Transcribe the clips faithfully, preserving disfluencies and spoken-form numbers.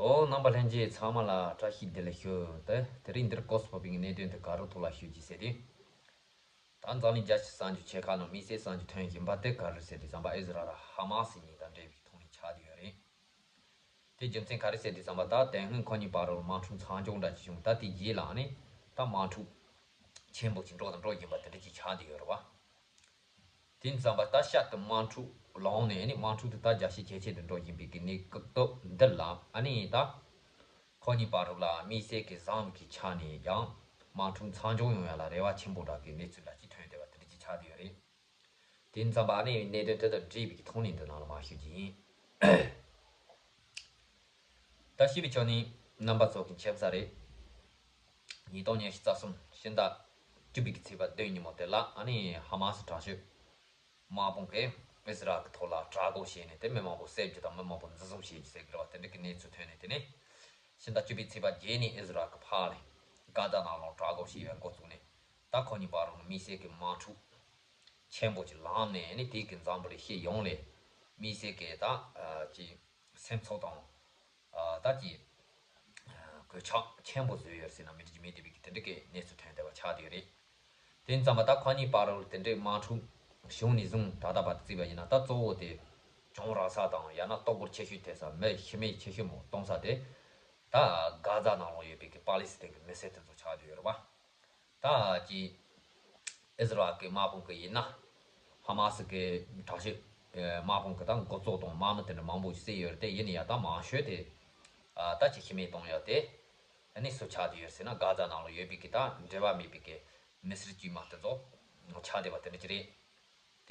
ཨོ། རྣམ་པ་ལྷན་རྒྱས་ཚང་མ་ལ་བཀྲ་ཤིས་བདེ་ལེགས་ཞུ། དེ་དེ་རིང་འདིར་སྐོར་སུ་ཕོག་པའི་གནད་དོན་དེ་ག་རུ་ཐོག་ལ་ཞུ་རྒྱུ་ཟེར་དུས། ད་འཛམ་གླིང་རྒྱལ་སྤྱི་གསར་འགྱུར་ཆེ་ཁག་ནང་དམིགས་བསལ་གསར་འགྱུར་ཐོན་བཞིན་པ་དེ་ག་རེ་ཟེར་དུས་ཙམ་པ་ཨི་ཟི་རལ་ཧ་མ་སི་གཉིས་དང་འབྲེལ་བའི་ཐོག་ནས་ཆགས་བསྡད་ཡོད་རེད། དེ་རྒྱུ་མཚན་ག་རེ་ཟེར་དུས་ཙམ་པ་ད་དེ་སྔོན་ཁོ་གཉིས་བར་དུ་དམག་འཁྲུག་མཚམས་འཇོག་འདྲ་ཅིག་བྱུང་། ད་དེ་རྗེས་ལ་ནི་ད་དམག་འཁྲུག་ཆེན་པོ་ཅིག་འགྲོ་དང་འགྲོ་བཞིན་པ་དེ་འདྲ་ཅིག་ཆགས་བསྡད་ཡོད་རེད་བ། དེ་ཙམ་པ་ད་ཤར་དུ་དམག་འཁྲུག་ལངས་ནས་ནི་དམག་འཁྲུག་དེ་ད་རྒྱ་ཤས་ཇེ་ཆེ་དུ་འགྲོ་བཞིན་པའི་གི་གནས་སྐབས་འདི་ལ་ཨ་ནི་ད་ཁོ་གཉིས་བར་དུ་ལ་དམིགས་བསལ་གྱི་བཟང་གི་ཆ་ནས་ཀྱང་དམག་འཁྲུག་མཚམས་འཇོག་ཡོང་ཡ་ལ་རེ་བ་ཆེན་པོ་འདྲ་གི་གནས་ཚུལ་འདྲ་ཅིག་ཐོན་བསྡད་པ་དེ་འདྲ་ཅིག་ཆགས་བསྡད་ཡོད་རེད། དེ་ཙམ་པ་ཨ་ནི་གནད་དོན་དེ་དང་འབྲེལ་བའི་གི་ཐོག་ནས་འདི་ནང་ལ་མར་ཞུ་རྒྱུ་ཡིན། ད་ཞུས་པའི་ཆ་ནས་རྣམ་པ་ཚོ་གི་མཁྱེན་གསལ་རེད། ཉིས་སྟོང་ཉི་ཤུ་རྩ་གསུམ་ཕྱི་ཟླ་བཅུ་པའི་གི་ཚེས་པ་བདུན་ཉིན་མོ་དེ་ལ་ཨ་ནི་ཧ་མ་སི་དྲག་སྤྱོད་དམག་དཔུང་གིས་ཨི་ཟི་རལ་གི་ཐོག་ལ་དྲག་རྒོལ་བྱས་ནས་དེ་མི་མང་པོ་བསད་རྒྱུ་དང་མི་མང་པོ་འཛིན་བཟུང་བྱས་རྒྱུ་ཟེར་གི་རེད་བ། དེ་འདྲ་གི་གནས་ཚུལ་ཐོན་ནས། དེ་ནས་ཕྱི་ཟླ་བཅུ་པའི་ཚེས་པ་བརྒྱད་ནས་ཨི་ཟི་རལ་གི་ཕར་ལ་གྷ་ཛ་ནང་ལོགས་དྲག་རྒོལ་བྱས་པའི་འགོ་བཙུགས་ནས། ད་ཁོ་གཉིས་བར་དུ་དམིགས་བསལ་གྱི་དམག་འཁྲུག་ཆེན་པོ་ཅིག་ལངས་ནས་ནི་དེ་གི་འཛམ་བུ་གླིང་སྤྱི་ཡོངས་ལ་དམིགས་བསལ་གྱི་ད་ཅིག་སེམས་ཚོར་དང་། ད་ཅིག་གོད་ཆག་ཆེན་པོ་བཟོས་ཡོད་ཟེར་ན་མི་འགྲིག་མི་འདུག་པའི་དེ་འདྲ་གི་གནས་ཚུལ་ཐོན་བསྡད་པ་ཆགས་བསྡད་ཡོད་རེད། དེ་ཙམ་པ་ད་ཁོ་གཉིས་བར་དུ་དེ་འདྲའི་དམག་འཁྲུག་བྱུང་ནས་བཟུང་ད་ལྟ་བར་དུ་བརྩིས་པ་ཡིན་ན། ད་གཙོ་བོ་དེ་གྱོང་རག་ས་དང་ཡང་ན་ལྟོ་གོས་ཆེ་ཤོས་ཐེབས་ས། མི་ཤི་རྨས་ཆེ་ཤོས་མོ་གཏོང་ས་དེ་ད་གྷ་ཛ་ནང་ལོགས་ཡོད་པའི་གི་པ་ལི་སི་ཐན་གི་མི་སེར་དེ་ཚོ་ཆགས་བསྡད་ཡོད་རེད་བ། ད་ཅི་ཨི་ཟི་རལ་གི་དམག་དཔུང་གི་ཡིན་ན། ཧ་མ་སི་གི་དྲག་སྤྱོད་དམག་དཔུང་གི་ད་འགོ་གཙོ་དང་དམག་མི་དེ་འདྲ་མང་པོ་ཞིག་བསད་ཡོད་རེད་དེ། ཡིན་ན་ཡང་ད་མང་ཤོས་དེ་ད་ཅི་ཤི་རྨས་གཏོང་ཡ་དེ་ཨ་ནི་སུ་ཆགས་བསྡད་ཡོད་ཟེར་ན། གྷ་ཛ་ནང་ལ་ཡོད་པའི་གི་ད་འབྲེལ་བ་མེད་པའི་གི་མི་སེར་དཀྱུས་མ་དེ་ཚོ་ཆགས་བསྡད་པ་དེ་འདྲ་ཅིག་རེད།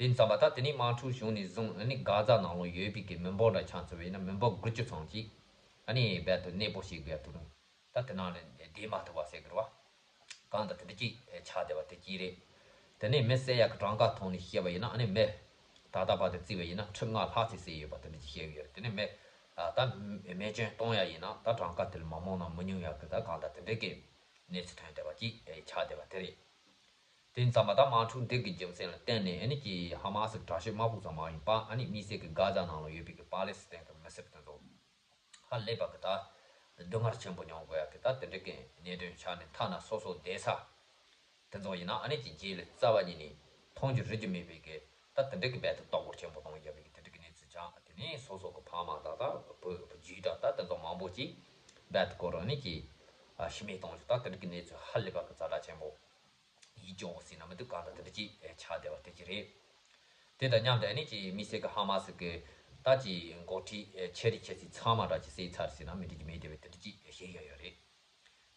དེ་ཙམ་པ་ད་དེ་ནས་དམག་འཁྲུག་བྱུང་ནས་བཟུང་ཨ་ནི་གྷ་ཛ་ནང་ལ་ཡོད་པའི་གི་མི་འབོར་འདྲ་ཆ་མཚོན་པ་ཡིན་ན་མི་འབོར་དགུ་བཅུ་ཙམ་ཅིག་ཨ་ནི་རྦད་དེ་གནས་སྤོ་བྱེད་དགོས་ཐུག་རུང་། ད་དེ་ནང་ནས་བསྡད་མ་ཐུབ་པ་ཟེར་གི་རེད་བ། གང་ལྟར་དེ་འདྲ་ཅིག་ཆགས་བསྡད་པ་དེ་གཅིག་རེད། དེ་ནས་མི་བསད་ཡག་གི་གྲངས་ཀ་ཐོག་ནས་བཤད་པ་ཡིན་ན་ཨ་ནི་མི་ད་ལྟ་བར་དུ་བརྩིས་པ་ཡིན་ན་ཁྲི་ལྔ་ལྷག་ཙམ་བསད་ཡོད་པ་དེ་འདྲ་ཅིག་བཤད་གི་ཡོད་རེད། དེ་ནས་མི་ད་རྨས་སྐྱོན་གཏོང་ཡ་ཡིན་ན་ད་གྲངས་ཀ་དེ་ལས་མང་མང་ན་མི་ཉུང་ཡག་གི་ད་གང་ལྟར་དེ་འདྲ་གི་གནས་ཚུལ་ཐོན་བསྡད་པ་ཅིག་ཆགས་བསྡད་པ་དེ་རེད། དེ་ཙམ་པ་ད་དམག་འཁྲུག་འདི་གི་རྒྱུ་མཚན་ལ་བརྟེན་ནས་ཨ་ནི་ཀྱི་ཧ་མ་སི་དྲག་སྤྱོད་དམག་དཔུང་ཙམ་མ་ཡིན་པ་ཨ་ནི་དམིགས་བསལ་གྱི་གྷ་ཛ་ནང་ལ་ཡོད་པའི་གི་པ་ལི་སི་ཐན་གྱི་མི་སེར་དེ་ཚོ་ཧ་ལས་པ་གི་ད་སྡུག་བསྔལ་ཆེན་པོ་མྱོང་དགོས་ཡ་གི་ད་དེ་འདྲ་གི་གནད་དོན་ཆགས་ནས། ཐ་ན་སོ་སོ་བསྡད་ས་དེ་ཚོ་ཡིན་ན་ཨ་ནི་ཀྱི་རྗེས་ལ་རྩ་བ་ཉིད་ནས་མཐོང་རྒྱུ་རིག་རྒྱུ་མེད་པའི་གི་ད་དེ་འདྲ་གི་རྦད་དེ་ལྟོ་གོས་ཆེན་པོ་གཏོང་བཞག་པའི་གི་དེ་འདྲ་གི་གནས་ཚུལ་ཆགས། དེ་ནས་སོ་སོ་གི་ཕ་མ་དང་ད་བུ་བུ་རྒྱུད་དང་ད་དེ་ཚོ་མང་པོ་ཅིག་རྦད་དེ་སྐོར་ཨ་ནི་ཀྱི་ཤི་རྨས་གཏོང་རྒྱུ་ད་དེ་འདྲ་གི་གནས་ཚུལ་ཧ་ལས་པ་གི་ཛ་དྲག་ཆེན་པོ། ཡིད་སྐྱོ་བོ་ཟེར་ན་མི་འདུག་གང་ལྟར་དེ་འདྲ་ཅིག་ཆགས་བསྡད་པ་དེ་ཅིག་རེད། དེ་དང་མཉམ་དུ་ཨ་ནི་ཅིག་དམིགས་བསལ་གྱི་ཧ་མ་སི་གི་ད་ཅིག་འགོ་ཁྲིད་ཆེ་རིགས་ཆེ་ཚིག་ཚང་མ་འདྲ་ཅིག་བསད་ཚར་ཟེར་ན་མི་འགྲིག་རྒྱུ་མེད་བསྡད་པའི་དེ་འདྲ་ཅིག་བཤད་ཡ་ཡོད་རེད།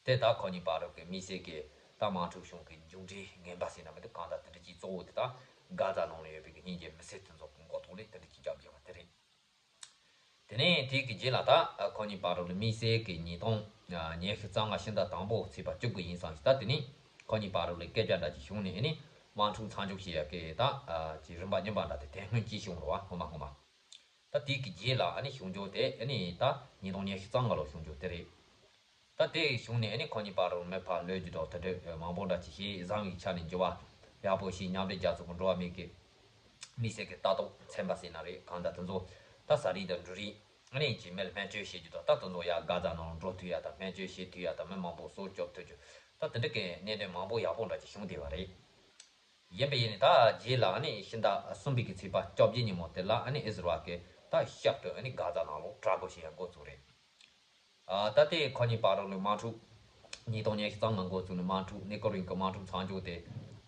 དེ་ད་ཁོ་གཉིས་བར་དུ་གི་དམིགས་བསལ་གྱི་ད་དམག་འཁྲུག་བྱུང་གི་མཇུག་འབྲས་ངན་པ་ཟེར་ན་མི་འདུག་གང་ལྟར་དེ་འདྲ་ཅིག་གཙོ་བོ་དེ་ད་གྷ་ཛ་ནང་ལ་ཡོད་པའི་གི་སྙིང་རྗེ་མི་སེར་དེ་ཚོ་གི་མགོ་ཐོག་ལ་དེ་འདྲ་ཅིག་བརྒྱབ་བསྡད་པ་དེ་རེད། དེ་ནས་དེ་གི་རྗེས་ལ་ད་ཁོ་གཉིས་བར་དུ་ལ་དམིགས་བསལ་གྱི་ཉིས་སྟོང་ཉི་ཤུ་རྩ་ལྔ་ཕྱི་ཟླ་དང་པོ་ཚེས་པ་བཅུ་དགུ་ཡིན་ཙང་ཞིག་ད་དེ་ནས་ཁོ་གཉིས་བར་དུ་ལ་སྐད་ཆ་འདྲ་ཅིག་བྱུང་ནས་ཨ་ནི་དམག་འཁྲུག་མཚམས་འཇོག་བྱེད་ཡ་གི་ད་ཅིག་རིམ་པ་རྙིང་པ་འདྲ་དེ་དེ་སྔོན་གྱི་བྱུང་རེད་བ། སྔོན་མ་སྔོན་མ་ད་དེ་གི་རྗེས་ལ་ཨ་ནི་བྱུང་རྒྱུ་དེ་ཨ་ནི་ད་ཉིས་སྟོང་ཉི་ཤུ་རྩ་ལྔ་ལོ་བྱུང་རྒྱུ་དེ་རེད། ད་དེ་བྱུང་ནས་ཨ་ནི་ཁོ་གཉིས་བར་དུ་མི་ཕར་ལོས་རྒྱུ་དང་དེ་འདྲ་མང་པོ་འདྲ་ཅིག་བྱས། བཟང་བའི་ཆ་ནས་འགྱུར་བ་ཡག་པོ་ཞིག་མཉམ་འབྲེལ་རྒྱལ་ཚོགས་ཀྱི་འགྲོ་བ་མིའི་གི་དམིགས་བསལ་གྱི་ལྟ་རྟོག་ཚན་པ་ཟེར་ན་རེད། གང་ལྟར་དེ་ཚོ་ད་ཟ་རིགས་དང་འབྲུ་རིགས་ཨ་ནི་ཅིག་མི་ལ་སྨན་བཅོས་བྱེད་རྒྱུ་དང་ད་དེ་ཚོ་ཡར་གྷ་ཛ་ནང་འགྲོ་ཐུབ་ཡ་དང་སྨན་བཅོས་བྱེད་ཐུབ་ཡ་དང་མི་མང་པོ་སྲོག་སྐྱོབ་ཐུབ་རྒྱུ་ད་དེ་འདྲ་གི་གནད་དོན་མང་པོ་ཡག་པོ་འདྲ་ཅིག་བྱུང་བསྡད་པ་རེད། ཡིན་པས་ཡིན་ནས་ད་རྗེས་ལ་ཨ་ནི་ཕྱི་ཟླ་གསུམ་པའི་གི་ཚེས་པ་བཅོ་བརྒྱད་ཉིན་མོ་དེ་ལ་ཨ་ནི་ཨི་ཟི་རལ་གྱིས་ད་ཞབས་ཏུ་ཨ་ནི་གྷ་ཛ་ནང་ལོགས་དྲག་རྒོལ་བྱེད་ཡ་འགོ་བཙུགས་རེད། ཨ་ད་ལྟའི་ཁོ་གཉིས་བར་ལ་དམག་འཁྲུག་ཉིས་སྟོང་ཉི་ཤུ་རྩ་ལྔ་འགོ་བཙུགས་ནས་དམག་འཁྲུག་གནས་སྐབས་རིང་གི་དམག་འཁྲུག་མཚམས་འཇོག་དེ་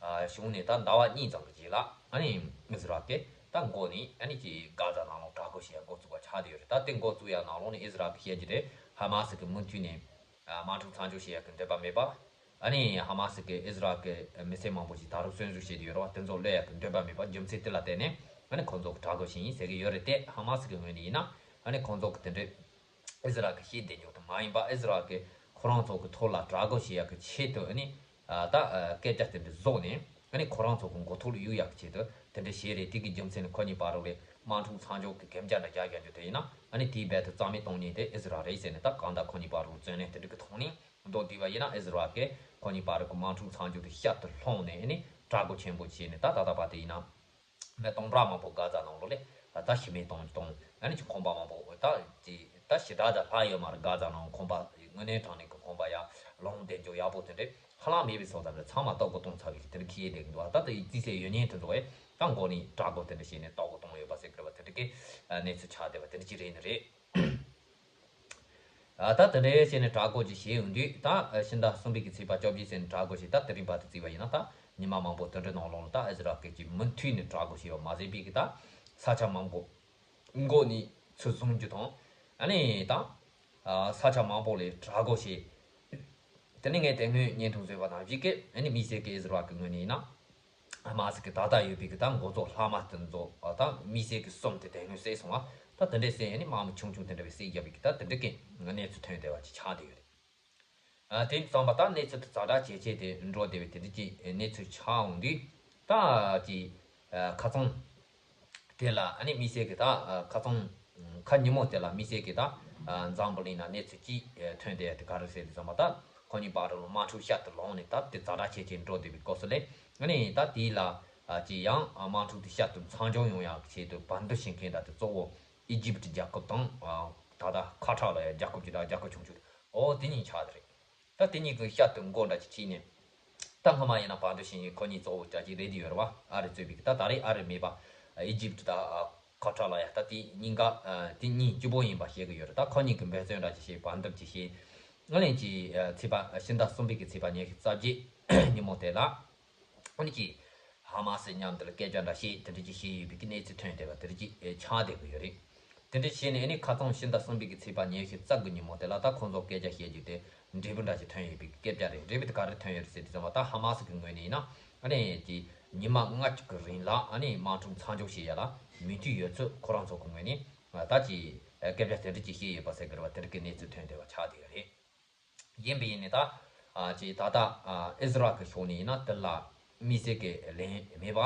ཨ་བྱུང་ནས་ད་ཟླ་བ་གཉིས་ཙམ་གྱི་རྗེས་ལ་ཨ་ནི་ཨི་ཟི་རལ་གྱིས་ད་མགོ་ནས་ཨ་ནི་ཀྱི་གྷ་ཛ་ནང་ལོགས་དྲག་རྒོལ་བྱེད་ཡ་འགོ་བཙུགས་པ་ཆགས་བསྡད་ཡོད་རེད། ད་དེ་འགོ་བཙུགས་ཡ་ནང་ལོགས་ནས་ཨི་ཟི་རལ་གྱིས་བཤད་ཀྱི་རེད། ཧ་མ་སི་གིས་མུ་མཐུད་ནས་ཨ་དམག་འཁྲུག་མཚམས་འཇོག་བྱེད་ཡ་གི་འདོད་པ་མེད་པ། ཨ་ནི་ཧ་མ་སི་གིས་ཨི་ཟི་རལ་གྱི་མི་སེར་མང་པོ་ཞིག་ད་རུང་གསོན་འཛུལ་བྱས་ཏེ་ཡོད་རེད་བ། དེ་ཚོ་གློད་ཡ་གི་འདོད་པ་མེད་པ། རྒྱུ་མཚན་དེ་ལ་བརྟེན་ནས་ཨ་ནི་ཁོང་ཚོ་གིས་དྲག་རྒོལ་བྱས་ཡིན་ཟེར་གྱི་ཡོད་རེད་དེ། ཧ་མ་སི་གི་ངོས་ནས་ཡིན་ན་ཨ་ནི་ཁོང་ཚོ་གིས་དེ་འདྲའི་ཨི་ཟི་རལ་གྱིས་བྱས་བསྡད་རྒྱུ་དེ་མ་ཡིན་པ། ཨི་ཟི་རལ་གྱིས་ཁོ་རང་ཚོ་གི་ཐོག་ལ་དྲག་རྒོལ་བྱེད་ཡག་གི་ཆེད་དུ་ཨ་ནི་ཨ་ད་ཨ་སྐད་ཆ་དེ་འདྲ་བཟོས་ནས་ཨ་ནི་ཁོ་རང་ཚོ་གི་མགོ་ཐོག་ལ་གཡུག་ཡག་གི་ཆེད་དུ་དེ་འདྲ་བྱས་རེད། དེ་གི་རྒྱུ་མཚན་ནི་ཁོ་གཉིས་བར་ལ་དམག་འཁྲུག་མཚམས་འཇོག་གི་གན་རྒྱ་འདྲ་རྒྱག་རྒྱག་རྒྱུ་དེ་ཡིན་ན་ཨ་ནི་དེའི་རྦད་དེ་རྩ་མེད་གཏོང་མཁན་དེ་ཨི་ཟི་རལ་རེད་ཟེར་ནས། ད་གང་ལྟར་ཁོ་གཉིས་བར་ལ་བཙོན་ལེན་དེ་འདྲ་གི་ཐོག་ནས་མདོ་བསྡུས་པ་ཡིན་ན་ཨི་ཟི་རལ་གྱིས་ཁོ་གཉིས་བར་གྱི་དམག་འཁྲུག་མཚམས་འཇོག་དེ་ཞབས་ཏུ་ལྷུང་ནས་ཨ་ནི་དྲག་རྒོལ་ཆེན་པོ་བྱས་ནས་ད་ད་ལྟ་བར་དུ་ཡིན་ན་མི་སྟོང་ཕྲག་མང་པོ་གྷ་ཛ་ནང་ལོགས་ལ་ད་ཤི་རྨས་གཏོང་གཏོང་། ཨ་ནི་ཅིག་ཁང་པ་མང་པོ་ད་ཅིག་ ད་ཞེ་དྲག་ད་ལྷག་ཡོད་མ་རེད། གྷ་ཛ་ནང་ཁང་པ་དངོས་གནས་དྲང་གནས་ཀྱི་ཁང་པ་ཡ་ལོང་བདེ་འཇོག་ཡག་པོ་དེ་འདྲས་ཧ་ལམ་མེད་པའི་བཟོ་ལྟ་འདྲ་ཚང་མ་ལྟག་གོ་གཏོང་ཚར་བའི་དེ་འདྲ་ཁྱེར་བསྡད་ཀྱི་འདུག་ད་ལྟ་ཡི་རྩིས་ཚད་ཡོད་མཁན་དེ་ཚོ་བས་ད་མགོ་ནས་དྲག་གོ་དེ་འདྲ་བྱས་ནས་ལྟག་གོ་གཏོང་ཡོད་པ་ཟེར་གི་རེད་པ། དེ་འདྲ་གི་གནས་ཚུལ་ཆགས་བསྡད་པ་དེ་འདྲ་ཅིག་རེད་ནི་རེད། ཨ་ད་དེ་འདྲའི་བྱས་ནས་དྲག་གོ་ཅིག་བྱས་ཡོང་དུས་ད་ཕྱི་ཟླ་གསུམ་པའི་གི་ཚེས་པ་བཅོ་བརྒྱད་ཚེས་ནས་དྲག་གོ་བྱས། ད་དེ་རིང་བར་དུ་བརྩིས་པ་ཡིན་ན་ད་ཉི་མ་མང་པོ་དེ་འདྲའི་ནང་ལོགས་ལ་ད་ཨི་ཟི་རལ་གྱིས་མུ་མཐུད་ནས་དྲག་གོ་བྱས་པ་མ་ཟད་པའི་གི་ད་ས་ཆ་མང་པོ་མགོ་ནས་ཚུར་བཟུང་རྒྱུ་དང་། ཨ་ནི་ད་ས་ཆ་མང་པོ་ལ་དྲག་གོ་བྱས། དེ་ནས་ངས་དེ་སྔོན་བརྙན་ཐུང་བཟོས་པ་ནང་བཞིན་གི་ཨ་ནི་དམིགས་བསལ་གྱི་ཨི་ཟི་རལ་གྱི་ངོས་ནས་ཡིན་ན། ཧ་མ་སི་གི་ད་ལྟ་ཡོད་པའི་གི་ད་འགོ་གཙོ་ལྷག་མ་དེ་ཚོ་ད་དམིགས་བསལ་གི་གསུམ་དེ་དེ་སྔོན་བསད་སོང་བ། ད་དེ་འདྲས་བསད་ཡ་ནི་དམག་མི་ཆུང་ཆུང་དེ་འདྲ་བའི་བསད་རྒྱབ་པའི་གི་ད་དེ་འདྲ་གི་གནས་ཚུལ་ཐོན་བསྡད་པ་ཅིག་ཆགས་བསྡད་ཡོད་རེད། ཨ་དེ་ཙམ་པ་ད་གནས་ཚུལ་དེ་ཛ་དྲག་ཇེ་ཆེ་དེ་འགྲོ་བསྡད་པའི་དེ་འདྲ་གི་གནས་ཚུལ་ཆགས་འོང་དུས་ད་ཅི་ཁ་ཚང་དེ་ལ་ཨ་ནི་དམིགས་བསལ་གི་ད་ཁ་ཚང་ཁ་ཉིན་མོ་དེ་ལ་དམིགས་བསལ་གི་ད་འཛམ་བུ་གླིང་ན་གནས་ཚུལ་གཅིག་ཐོན་བསྡད་ཡ་དེ་ག་རེ་ཟེར་དུས་ཙམ་པ་ད་ཁོ་གཉིས་བར་དུ་དམག་འཁྲུག་ཤར་དུ་ལངས་ནས་ད་དེ་ཛ་དྲག་ཇེ་ཆེ་འགྲོ་བསྡད་པའི་སྐབས་སུ་ལས། ཨ་ནི་ད་དེ་ལ་ཨ་ཅི་ཡང་ཨ་དམག་འཁྲུག་དེ་ཤར་དུ་མཚམས་འཇོག་ཡོང་ཡག་གི་ཆེད་དུ་བར་འདུམ་བྱེད་མཁན་ད་དེ་གཙོ་བོ་ཨི་ཇིབ་རྒྱལ་ཁབ་དང་ཨ་ད་ལྟ་ཁ་ཊར་ལ་ཡ་རྒྱལ་ཁབ་ཅིག་དང་རྒྱལ་ཁབ་ཆུང་ཆུང་ཨོ་དེ་གཉིས་ཆགས་དེ་རེད། ད་དེ་གཉིས་ཀྱི་ཤར་དུ་མགོ་འདྲ་ཅིག་ཁྱེར་ནས། ད་སྔ་མ་ཡིན་ན་བར་འདུམ་བྱེད་མཁན་ཁོ་གཉིས་གཙོ་བོ་ཅག་ཅིག་རེད་དེ་ཡོད་རེད་བ། ཨ་རི་གཙོས་པའི་ད་ད་རེས་ཨ་རི་མེད་པ་ཨི་ཇིབ་དང་ཁ་ཊར་ལ་ཡ་ད་དེ་གཉིས་ཀ་དེ་གཉིས་གཅིག་པོ་ཡིན་པ་བཤད་གི་ཡོད་རེད། ད་ཁོ་གཉིས་ཀྱི་འབད་བརྩོན་འདྲ་ཅིག་བྱས་བར་འདུམ་ཅིག་བྱས། ཨ་ནི་ཅི་ཚེས་པ་ཕྱི་ཟླ་གསུམ་པའི་གི་ཚེས་པ་ཉི་ཤུ་རྩ་བརྒྱད་ཉིན་མོ་དེ་ལ། ཨ་ནི་ཅི་ཧ་མ་སི་མཉམ་དུ་ལ་སྐད་ཆ་འདྲ་བཤད་དེ་འདྲ་ཅིག་བྱས་ཡོད་པའི་གི་གནས་ཚུལ་ཐོན་བསྡད་པ་དེ་འདྲ་ཅིག་ཆགས་བསྡད་གི་ཡོད་རེད། དེ་འདྲ་བྱས་ནས་ཨ་ནི་ཁ་སང་ཕྱི་ཟླ་གསུམ་པའི་གི་ཚེས་པ་ཉི་ཤུ་རྩ་དགུ་ཉིན་མོ་དེ་ལ་ད་ཁོང་ཚོ་སྐད་ཆ་བཤད་རྒྱུ་དེ་འབྲས་བུ་འདྲ་ཅིག་ཐོན་ཡོད་པའི་གི་སྐད་ཆ་རེད། འབྲས་བུ་དེ་ག་རེ་ཐོན་ཡོད་རེད་ཟེར་དུས་ཙམ་པ་ད་ཧ་མ་སི་གི་ངོས་ནས་ཡིན་ན་ཨ་ནི་ཅི་ཉི་མ་ལྔ་གཅིག་གི་རིང་ལ་ཨ་ནི་དམག་འཁྲུག་མཚམས་འཇོག་བྱེད་ཡ་ལ་མོས་མཐུན་ཡོད་ཚུལ་ཁོ་རང་ཚོ་གི་ངོས་ནས་ད་ཅི་སྐད་ཆ་དེ་འདྲ་ཅིག་བཤད་ཡོད་པ་ཟེར་གི་རེད་བ། དེ་འདྲ་གི་གནས་ཚུལ་ཐོན་བསྡད་པ་ཆགས་བསྡད་ཡོད་རེད། ཡིན་པ་ཡིན་ནའི་ད། ཨ་ཅེ་ད་ལྟ་ཨ་ཨི་ཟི་རལ་གྱི་ཕྱོགས་ནས་ཡིན་ན་དེ་ལ་དམིགས་བསལ་གྱི་ལན་མེད་པ།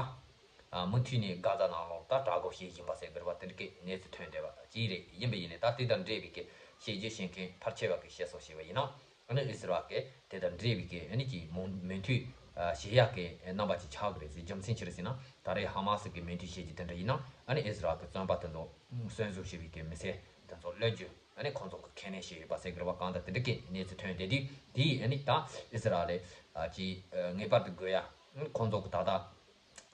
ཨ་མུ་མཐུད་ནས་གྷ་ཛ་ནང་ལོགས་ད་དྲག་རྒོལ་བྱེད་བཞིན་པ་ཟེར་དགོས་རེད་བ། དེ་འདྲ་གི་གནས་ཚུལ་ཐོན་བསྡད་པ་ཅིག་རེད། ཡིན་པ་ཡིན་ནའི་ད་དེ་དང་འབྲེལ་བའི་གི་བཤད་རྒྱུ་བཤད་མཁན་ཕལ་ཆེ་བ་གིས་བཤད་སྲོལ་བྱས་པ་ཡིན་ན། ཨ་ནི་ཨི་ཟི་རལ་གྱིས་དེ་དང་འབྲེལ་བའི་གི་ཨ་ནི་ཅིག་མོ་མོས་མཐུན་ཨ་བྱེད་ཡག་གི་རྣམ་པ་ཅིག་ཆགས་ཀྱི་རེད་ཟེར། རྒྱུ་མཚན་ཅི་རེད་ཟེར་ན། ད་རེས་ཧ་མ་སི་གི་མོས་མཐུན་བྱེད་རྒྱུ་དེ་འདྲ་ཡིན་ན་ཨ་ནི་ཨི་ཟི་རལ་གྱི་བཙོན་པ་དེ་ཚོ་གསོན་བཟུང་བྱས་པའི་གི་མི་སེར་དེ་ཚོ་གློད་རྒྱུ། ཨ་ནི་ཁོང་ཚོ་གི་ཁས་ལེན་བྱས་ཡོད་པ་ཟེར་གི་རེད་བ། གང་ལྟར་དེ་འདྲ་གི་གནས་ཚུལ་ཐོན་བསྡད་དུས་དེས་ཨ་ནི་ད་ཨི་ཟི་རལ་ལ་ཨ་ཅིག་ངེས་པར་དུ་དགོས་ཡ། ཁོང་ཚོ་གི་ད་ལྟ་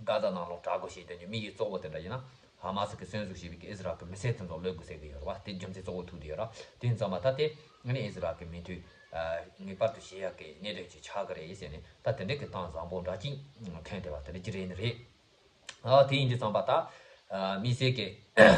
གྷ་ཛ་ནང་ལོགས་དྲག་རྒོལ་བྱེད་དོན་གྱི་དམིགས་ཡུལ་གཙོ་བོ་དེ་འདྲ་ཡིན་ན། ཧ་མ་སི་གི་གསོན་བཟུང་བྱས་པའི་གི་ཨི་ཟི་རལ་གི་མི་སེར་དེ་ཚོ་གློད་དགོས་ཟེར་གི་ཡོད་རེད་བ། དེ་རྒྱུ་མཚན་གཙོ་བོ་ཐུག་བསྡད་ཡོད་རེད། དེ་ཡིན་ཙང་མ་ད་དེ་ཨ་ནི་ཨི་ཟི་རལ་གི་མོས་མཐུན་ངེས་པར་དུ་བྱེད་ཡག་གི་གནད་དོན་ཅིག་ཆགས་གི་རེད་ཟེར་ནས། ད་དེ་འདྲ་གི་གཏམ་བཟང་པོ་འདྲ་ཅིག་ཐོན་བསྡད་པ་དེ་འདྲ་ཅིག་རེད་ནི་རེད། ཨ་དེ་ཡིན་དུས་ཙམ་པ་ད་ཨ་དམིགས་བསལ་གྱི་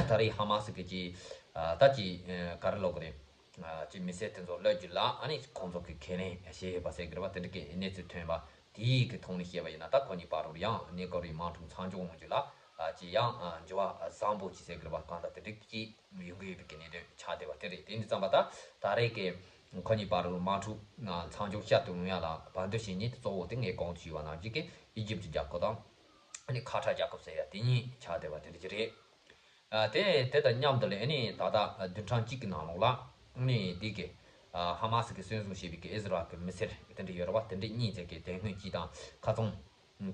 ད་རེས་ཧ་མ་སི་གི་ཅིག་ཨ་ད་ཅིག་ཨ་ག་རེ་ལབ་དགོས་རེད། ཨ་ཅིག་མི་སེར་དེ་ཚོ་གློད་རྒྱུ་ལ་ཨ་ནི་ཁོང་ཚོ་གི་ཁས་ལེན་བྱས་ཡོད་པ་ཟེར་གི་རེད་བ། དེ་འདྲ་གི་གནས་ཚུལ་ཐོན་པ་དེའི་གི་ཐོག་ནས་བཤད་པ་ཡིན་ན། ད་ཁོ་གཉིས་བར་དུ་ཡང་གནས་སྐབས་རིང་དམག་འཁྲུག་མཚམས་འཇོག་ཡོང་རྒྱུ་ལ་ཨ་ཅིག་ཡང་ཨ་འགྱུར་བ་བཟང་པོ་ཅིག་ཟེར་གི་རེད་བ། གང་ལྟར་དེ་འདྲ་གི་ཡོང་གི་ཡོད་པའི་གི་གནད་དོན་ཆགས་བསྡད་པ་དེ་རེད། དེ་ཡིན་དུས་ཙམ་པ་ད་ད་རེས་གི་ཁོ་གཉིས་བར་དུ་དམག་འཁྲུག་མཚམས་འཇོག་བསྐྱར་དུ་ཡོང་ཡ་ལ་བར་འདུམ་བྱེད་མཁན་དེ་གཙོ་བོ་དེ་ངས་གོང་དུ་ཞུས་པ་ནང་བཞིན་གི་ཨི་ཇིབ་ཀྱི་རྒྱལ་ཁབ་དང་། ཨ་ནི་ཁ་ཊར་རྒྱལ་ཁབ་ཟེར་ཡ་དེ་གཉིས་ཆགས་བསྡད་པ་དེ་འདྲ་ཅིག་རེད། ཨ་དེ་དེ་དང་མཉམ་དུ་ལ་ཨ་ནི་ད་ལྟ་བདུན་ཕྲག་གཅིག་གི་ནང་ལོགས་ལ་ཨ་ནི་དེ་གི་ཨ་ཧ་མ་སི་གི་གསོན་བཟུང་བྱས་པའི་གི་ཨི་ཟི་རལ་གི་མི་སེར་དེ་འདྲ་ཡོད་རེད་བ། དེ་འདྲ་གཉིས་ཙམ་གི་དེ་སྔོན་གཅིག་དང་ཁ་ཚང་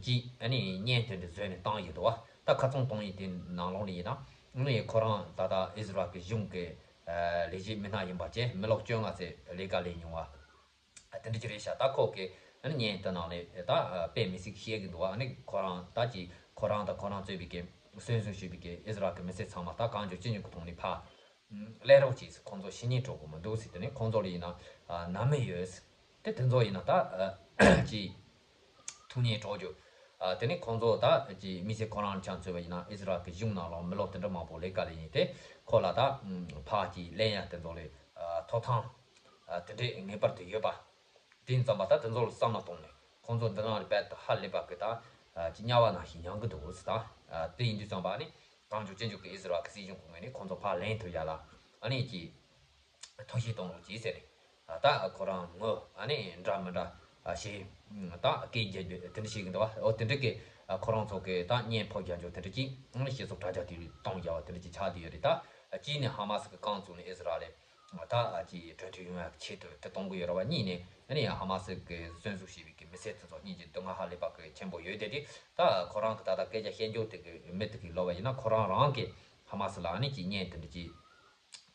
གཅིག་ཨ་ནི་བརྙན་དེ་འདྲ་བཟོས་ནས་བཏང་ཡོད་འདུག་བ། ད་ཁ་ཚང་བཏང་ཡས་དེ་ནང་ལོགས་ལ་ཡིན་ན་ཨ་ནི་ཁོ་རང་ད་ལྟ་ཨི་ཟི་རལ་གི་གཞུང་གི་ཨ་ལས་བྱེད་མི་སྣ་ཡིན་པ་བཅས་མི་ལོ་བཅོ་ལྔ་ཙམ་ལས་ཀ་ལས་མྱོང་བ། དེ་འདྲ་ཅིག་རེད་ཤག་ད་ཁོ་གིས་ཨ་ནི་བརྙན་དེ་ནང་ལ་ད་དཔེ་མི་སྲིད་བཤད་གི་འདུག་ཨ་ནི་ཁོ་རང་ད་ཅིག་ཁོ་རང་དང་ཁོ་རང་གཙོས་པའི་གི་གསོན་བཟུང་བྱས་པའི་གི་ཨི་ཟི་རལ་གི་མི་སེར་ཚང་མ་ད་གང་བྱུང་ཅི་བྱུང་གི་ཐོག་ནས་ཕར་སླེབས་རོགས་བྱས། ཁོང་ཚོ་ཤི་ཉེན་འགྲོ་གི་མི་འདུག་ཟེར། དེ་ནས་ཁོང་ཚོ་ལ་ཡིན་ན་ནད་མེད་ཡོད་ཟེར། དེ་དེ་ཚོ་ཡིན་ན་ད་ཅིག་ཐུག་ཉེན་འགྲོ་རྒྱུ། དེ་ནས་ཁོང་ཚོ་ད་ཅིག་དམིགས་བསལ་ཁོ་རང་ཅང་གཙོས་པ་ཡིན་ན་ཨི་ཟི་རལ་གི་གཞུང་ནང་ལ་མི་ལོ་དེ་འདྲ་མང་པོ་ལས་ཀ་ལས་ཡིན་ཏེ། ཁོ་ལ་ད་ཕར་ཅིག་ལེན་ཡ་དེ་ཚོ་ལ་ཐོབ་ཐང་དེ་འདྲས་ངེས་པར་དུ་ཡོད་པ། དེ་ཡིན་ཙམ་པ་ད་དེ་ཚོ་ལ་བསམ་བློ་གཏོང་ནས་ཁོང་ཚོ་འདི་ནང་ལ་རྦད་དེ་ཧ་ལས་པ་གི་ད་ཅི་དམྱལ་བ་ནང་བཞིན་མྱང་གི་འདུག་ཟེར། ད་དེ་ཡིན་དུས་ཙམ་པ་ནི་གང་བྱུང་ཅི་བྱུང་གི་ཨི་ཟི་རལ་གི་སྲིད་གཞུང་གི་ངོས་ནས་ཁོང་ཚོ་ཕར་ལེན་ཐུབ་ཡ་ལ་ཨ་ནི་ཅིག་ཐབས་ཤེས་གཏོང་རོགས་གྱིས་ཟེར་ནས། ད་ཁོ་རང་ངོ་ཨ་ནི་འདྲ་མི་འདྲ་ཞིག་ད་སྐད་རྒྱག་རྒྱུ་དེ་འདྲ་ཞིག་འདུག་བ། འོ་དེ་འདྲ་གི་ཁོ་རང་ཚོ་གི་ད་བརྙན་ཕབ་རྒྱག་རྒྱུ་དེ་འདྲ་ཅིག་ཨ་ནི་སྤྱི་ཚོགས་དྲ་རྒྱ་དེ་ལ་གཏོང་རྒྱག་པ་དེ་འདྲ་ཅིག་ཆགས་བསྡད་ཡོད་རེད། ད་གཅིག་ནས་ཧ་མ་སི་གི་རྐང་བཙུགས་ནས་ཨི་ཟི་རལ་ལ། ད་ཨ་ཅིག་གྲོས་མཐུན་ཡོང་ཡག་ཆེད་དུ་དེ་གཏོང་གི་ཡོད་རེད་བ། གཉིས་ནས་ཨ་ནི་ཧ་མ་སི་གི་གསོན་བཙུགས་བྱས་པའི་གི་མི་སེར་དེ་ཚོ་གཉིས་ཀྱི་སྡུག་བསྔལ་ཧ་ལས་པ་གི་ཆེན་པོ་ཡོད་དེ། དེ་ད་ཁོ་རང་གི་ད་ལྟ་སྐད་ཆ་བཤད་རྒྱུ་དེ་གི་མི་དེ་གི་ལབ་པ་ཡིན་ན། ཁོ་རང་རང་གི་ཧ་མ་སི་ལ་ཨ་ནི་ཅིག་བརྙན་དེ་འདྲ་ཅིག་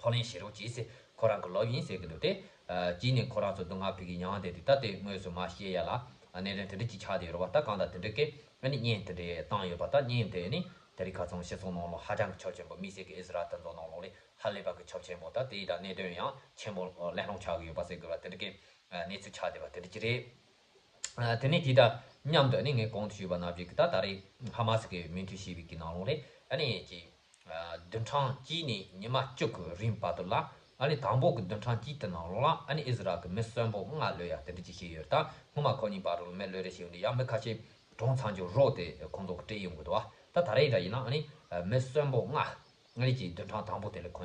ཕབ་ལེན་བྱེད་རོགས་གྱིས་ཟེར་ཁོ་རང་གི་ལོབས་ཡིན་ཟེར་གི་འདུག་སྟེ། ཨ་གཅིག་ནས་ཁོ་རང་ཚོ་སྡུག་བསྔལ་ཕ་གིར་མྱངས་བསྡད་དུས་ད་དེ་དངོས་སུ་མར་བཤད་ཡ་ལ་གནད་དོན་དེ་འདྲ་ཅིག་ཆགས་བསྡད་ཡོད་རེད་བ། ད་གང་ལྟར་དེ་འདྲ་གི་ཨ་ནི་བརྙན་དེ་འདྲ་བཏང་ཡོད་པ། ད་བརྙན་དེ་ནི་དེ་རིང་ཁ་སང་སྤྱི་ཚོགས་ནང་ལོགས་ཧ་ཅང་གི་ཁྱབ་ཆེན་པོ། དམིགས་བསལ་གྱི་ཨི་ཟི་རལ་དེ་ཚོ་ནང་ལོགས་ལ་ཧ་ལས་པ་གི་ཁྱབ་ཆེན་པོ། ད་དེ་ཡི་ད་གནད་དོན་ཡང་ཆེན་པོ་ལྷག་ལྷུང་ཆགས་ཀྱི་ཡོད་པ་ཟེར་དགོས་པ། དེ་འདྲ་གི་གནས་ཚུལ་ཆགས་བསྡད་པ་དེ་འདྲ་ཅིག་རེད། ཨ་དེ་ནས་དེ་དང་མཉམ་དུ་ནི་ངས་གོང་དུ་ཞུས་པ་ནང་བཞིན་གྱི་ད་ད་རེས་ཧ་མ་སི་གིས་མོས་མཐུན་བྱས་པའི་གི་ནང་ལོགས་ལ་ཨ་ནི་ཅིག་ཨ་བདུན་ཕྲག་གཅིག་ནས་ཉི་མ་བཅུ་གི་རིང་བར་དུ་ལ་ཨ་ནི་དང་པོ་གི་བདུན་ཕྲག་གཅིག་དེ་ནང་ལོགས་ལ་ཨ་ནི་ཨི་ཟི་རལ་གི་མི་གསོན་པོ་ལྔ་གློད་ཡ་དེ་འདྲ་ཅིག་བྱས་ཡོད་རེད། ད་སྔོན་མ་ཁོ་གཉིས་བར་དུ་མི་གློད་རེས་བྱས་ཡོང་དུས་ཡང་མི་ཁ་ཤས་གྲོངས་ཚར་རྒྱུ་རོགས་དེ་ཁོང་ཚོ་གིས་སྤྲད་ཡོང་གི་འདུག་བ། ད་ད་རེས་འདྲ་ཡིན་ན་ཨ་ནི་ཨ་མི་གསོན་པོ་ལྔ་ཨ་ནི་ཅིག་བདུན་ཕྲག་དང་པོ་དེ་ལ་ཁོ་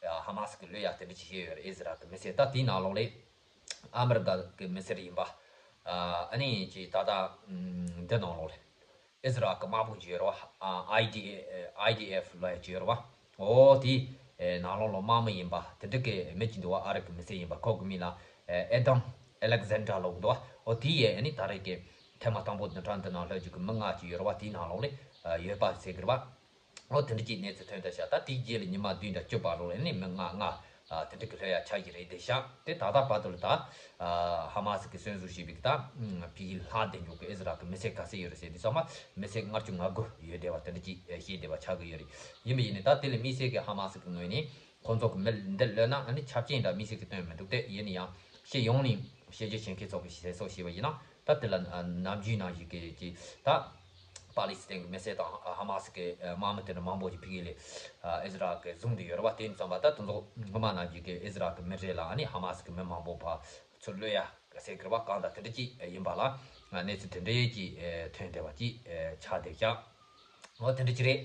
ཧ་མ་སི་གིས་གློད་ཡ་དེ་འདྲ་ཅིག་བྱས་ཡོད་རེད། ཨི་ཟི་རལ་གི་མི་སེར། ད་དེའི་ནང་ལོགས་ལ་ཨ་མི་རི་ཀ་གི་མི་སེར་ཡིན་པ། ཨ་ནི་ཅིག་ད་ལྟ་འདི་ནང་ལོགས་ལ་ཨི་ཟི་རལ་གི་དམག་དཔུང་ཅིག་ཡོད་རེད་བ། ཨ་ཨའི་ཌི་ཨའི་ཌི་ཨེཕ་ལབ་ཡ་ཅིག་ཡོད་རེད་བ། འོ་དེའི་ནང་ལོགས་ལ་དམག་མི་ཡིན་པ་དེ་འདྲ་གི་མི་ཅིག་འདུག་བ། ཨ་རི་གི་མི་སེར་ཡིན་པ། ཁོ་གི་མིང་ལ་ཨེ་དམ་ཨེ་ལེག་ཟན་ཌར་ལབ་འདུག་བ། འོ་དེ་ཡིས་ཨ་ནི་ད་རེས་ཀྱི་ཐེངས་མ་དང་པོ་བདུན་ཕྲག་འདི་ནང་གློད་རྒྱུ་གི་མི་ལྔ་ཅིག་ཡོད་རེད་བ། དེའི་ནང་ལོགས་ལ་ཡོད་པ་ཟེར་གི་རེད་བ། འོ་དེ་འདྲ་ཅིག་གནས་ཚུལ་ཐོན་བསྡད་ཤག་ད་དེའི་རྗེས་ལ་ཉི་མ་བདུན་དང་བཅུ་བར་དུ་ལ་ནི་མི་ལྔ་ལྔ་ཨ་དེ་འདྲ་གི་གློད་ཡ་ཆགས་ཀྱི་རེད་བསྡད་ཤག་དེ་ད་ལྟ་བར་དུ་ལ་ད་ཨ་ཧ་མ་སི་གིས་གསོན་ཟུར་བྱས་པའི་ད་ཕ་གིར་ལྷག་བསྡད་འཇུག་གི་ཨི་ཟི་རལ་གི་མི་སེར་ག་ཚད་ཡོད་རེད་ཟེར་དུས་ཙམ་པ་མི་སེར་ལྔ་བཅུ་ང་དགུ་ཡོད་བསྡད་པ་དེ་འདྲ་ཅིག་ཨ་བཤད་བསྡད་པ་ཆགས་ཀྱི་ཡོད་རེད། ཡིན་པ་ཡིན་ནའི་ད་དེ་ལ་དམིགས་བསལ་གྱི་ཧ་མ་སི་གི་ངོས་ནས་ཁོང་ཚོ་གི་མི་འདི་གློད་ན་ཨ་ནི་ཆབ་ཆེན་འདྲ་དམིགས་བསལ་གྱི་སྟོན་མི་འདུག་སྟེ། ཡིན་ན་ཡང་སྤྱི་ཡོངས་ནས་བཤད་རྒྱུ་བྱེད་མཁན་ཚོ་གི་ཞེ་སོགས་བྱས་པ་ཡིན་ན་ད་དེ་ལ་ཨ་ནམ་རྒྱུན་ནང་བཞིན་གྱི་ཅིག་ད་པ་ལི་སི་ཐན་གྱི་མི་སེར་དང་ཧ་མ་སི་གི་དམག་མི་དེ་འདྲ་མང་པོ་ཞིག་ཕ་གི་ལ་ཨི་ཟི་རལ་གིས་བཟུང་བསྡད་ཡོད་རེད་བ། དེ་ཡིན་ཙམ་པ་ད་དེ་ཚོ་སྔོན་མ་ནང་བཞིན་གྱི་ཨི་ཟི་རལ་གི་མི་རེ་ལ་ཨ་ནི་ཧ་མ་སི་གི་མི་མང་པོ་ཕར་ཚུར་གློད་ཡ་ཟེར་གི་རེད་བ། གང་ལྟར་དེ་འདྲ་ཅིག་ཡིན་པ་ལ་གནས་ཚུལ་དེ་འདྲ་ཅིག་ཐོན་བསྡད་པ་ཅིག་ཆགས་བསྡད་ཤག་འོ་དེ་འདྲ་ཅིག་རེད།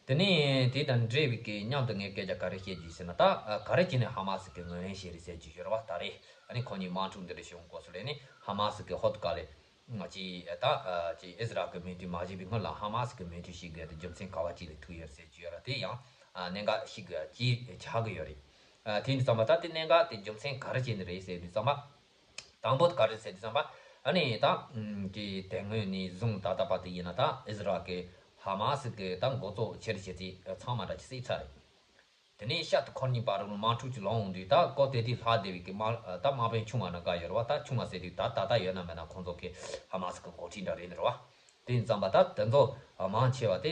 དེ་ནས་དེ་དང་འབྲེལ་བའི་གི་མཉམ་དུ་ངས་སྐད་ཆ་ག་རེ་བཤད་རྒྱུ་ཡིན་ཟེར་ན། ད་ག་རེ་བྱས་ནས་ཧ་མ་སི་གིས་ངོས་ལེན་བྱས་རེད་ཟེར་གྱི་ཡོད་རེད་བ། ད་རེས་ཨ་ནི་ཁོ་གཉིས་དམག་འཁྲུག་འདི་འདྲ་བྱུང་སྐབས་སུ་ལ་ནི་ཧ་མ་སི་གིས་ཧོར་དུ་ག་ལེ་ང་ཅི་ད་ཅི་ཨི་ཟི་རལ་གི་མོས་མཐུན་མ་བྱས་པའི་སྔོན་ལ་ཧ་མ་སི་གིས་མོས་མཐུན་བྱེད་དགོས་དེ་རྒྱུ་མཚན་ག་བ་ཅིག་ལ་ཐུག་ཡོད་རེད་ཟེར་གྱི་ཡོད་རེད། དེ་ཡང་གནད་འགག་ཞིག་ཅིག་ཆགས་ཀྱི་ཡོད་རེད། དེ་ཡིན་དུས་ཙམ་པ་ད་དེ་གནད་འགག་དེ་རྒྱུ་མཚན་ག་རེ་བྱས་ནས་རེད་ཟེར་དུས་ཙམ་པ། དང་པོ་དེ་ག་རེ་ཟེར་དུས་ཙམ་པ། ཨ་ནི་ད་ཀྱི་དེ་སྔོན་ནས་བཟུང་ད་ལྟ་བར་དུ་ཡིན་ན་ད་ཨི་ཟི་རལ་གི་ཧ་མ་སི་གི་ད་འགོ་གཙོ་ཆེ་རུ་བྱེད་རྩིས་ཚང་མ་འདྲ་ཅིག་བསྲེས་ཚར་རེད། དེ་ནས་ཤར་དུ་ཁོ་གཉིས་བར་དུ་དམག་འཁྲུག་ཅིག་ལངས་འོང་དུས་ད་ཀོ་དེ་དུས་ལྷག་བསྡད་པའི་གི་དམག་ད་དམག་དཔོན་ཆུང་བ་ནང་འགའ་ཡོད་རེད་བ། ད་ཆུང་བ་ཟེར་དུས་ད་ད་ལྟ་ཡོད་ན་མེད་ན་ཁོང་ཚོ་གི་ཧ་མ་སི་གི་འགོ་ཁྲིད་འདྲ་རེད་ནི་རེད་བ། དེ་ཡིན་ཙམ་པ་ད་དེ་ཚོ་མང་ཆེ་བ་དེ་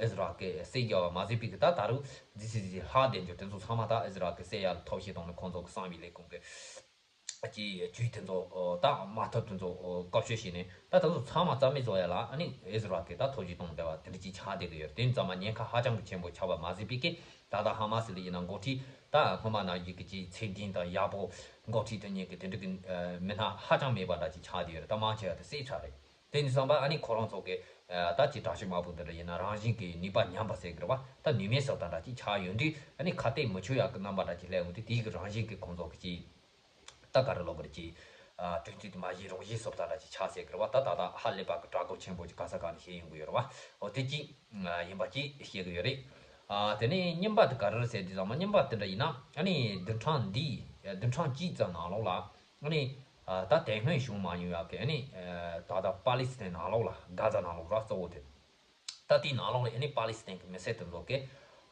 ཨི་ཟི་རལ་གི་བསད་རྒྱ་བ་མ་བཟོད་པའི་གི་ད་ད་རུང་ཟི་ཟི་ཟི་ལྷག་བསྡད་འཇུག་དེ་ཚོ་ཚང་མ་ད་ཨི་ཟི་རལ་གི་བསད་ཡ་ལ་ཐབས་ཤེས་བཏང་ནས་ཁོང་ཚོ་གི་གསང་བའི་ལས་ཁུངས་གི་ཀྱི་ཇུས་དེ་ཚོ་དང་དམག་འཐབ་དེ་ཚོ་བཀག་ཆོད་བྱས་ནས་ད་དེ་ཚོ་ཚང་མ་རྩ་མེད་བཟོ་ཡ་ལ་ཨ་ནི་ཨི་ཟི་རལ་གྱིས་ད་ཐབས་ཇུས་བཏང་བསྡད་པ་དེ་འདྲ་ཅིག་ཆགས་བསྡད་ཀྱི་ཡོད་རེད། དེ་ཡིན་ཙང་མ་ཉེན་ཁ་ཧ་ཅང་གི་ཆེན་པོ་ཆགས་པ་མ་ཟད་པའི་གི་ད་ལྟ་ཧ་མ་སི་ལ་ཡིན་ན་འགོ་ཁྲིད་ད་སྔོན་མ་ནང་བཞིན་གྱི་ཅིག་ཚད་ལྡན་དང་ཡག་པོ་འགོ་ཁྲིད་དེ་གཉིས་ཀྱི་དེ་འདྲ་གི་མི་སྣ་ཧ་ཅང་མེད་པ་འདྲ་ཅིག་ཆགས་བསྡད་ཡོད་རེད། ད་མང་ཆེ་བ་དེ་བསད་ཚར་རེད། དེ་ཡིན་ཙང་མ་ཨ་ནི་ཁོ་རང་ཚོ་གི་ད་ཅིག་དྲག་ཤོས་དམག་དཔུང་དེ་འདྲ་ཡིན་ན་རང་བཞིན་གྱི་ནུས་པ་ཉམས་པ་ཟེར་གི་རེད་བ། ད་ནུས་མེད་བཟོ་ལྟ་འདྲ་ཅིག་ཆགས་ཡོང་དུས་ཨ་ནི་ཁ་གཏད་མི་ཆོད་ཡག་གི་རྣམ་པ་འདྲ་ཅིག་སླེབས་འོང་དུས་དེའི་གི་རང་བཞིན་གྱི་ཁོང་ཚོ་གི་ཅིག་ད་ག་རེ་ལབ་དགོས་རེད། ཅིག་ཨ་གྲོས་མཐུན་དེ་མ་བཞེས་རོགས་བཞེས་བཟོ་ལྟ་འདྲ་ཅིག་ཆགས་ཟེར་གི་རེད་བ། ད་ད་ད་ཧ་ལས་པ་གི་དྲག་རྒོལ་ཆེན་པོ་ཅིག་ག་ས་ག་ནས་བྱེད་ཡོང་གི་ཡོད་རེད་བ། འོ་དེ་ཅིག་ཡིན་པ་ཅིག་བཤད་གི་ཡོད་རེད། ཨ་དེ་ནས་གཉིས་པ་དེ་ག་རེ་རེད་ཟེར་དུས་ཙམ་པ་གཉིས་པ་དེ་འདྲ་ཡིན་ན་ཨ་ནི་བདུན་ཕྲག་འདིའི་བདུན་ཕྲག་གཅིག་ཙམ་ནང་ལོགས་ལ་ཨ་ནི་ཨ་ད་དེ་སྔོན་བྱུང་མ་མྱོང་ཡག་གི་ཨ་ནི་ཨ་ད་ད་པ་ལི་སི་ཐན་ནང་ལོགས་ལ་གྷ་ཛ་ནང་ལོགས་ར་གཙོ་བོ་དེ། ད་དེའི་ནང་ལོགས་ལ་ཨ་ནི་པ་ལི་སི་ཐན་གྱི་མི་སེར་དེ་ཚོ་གིས་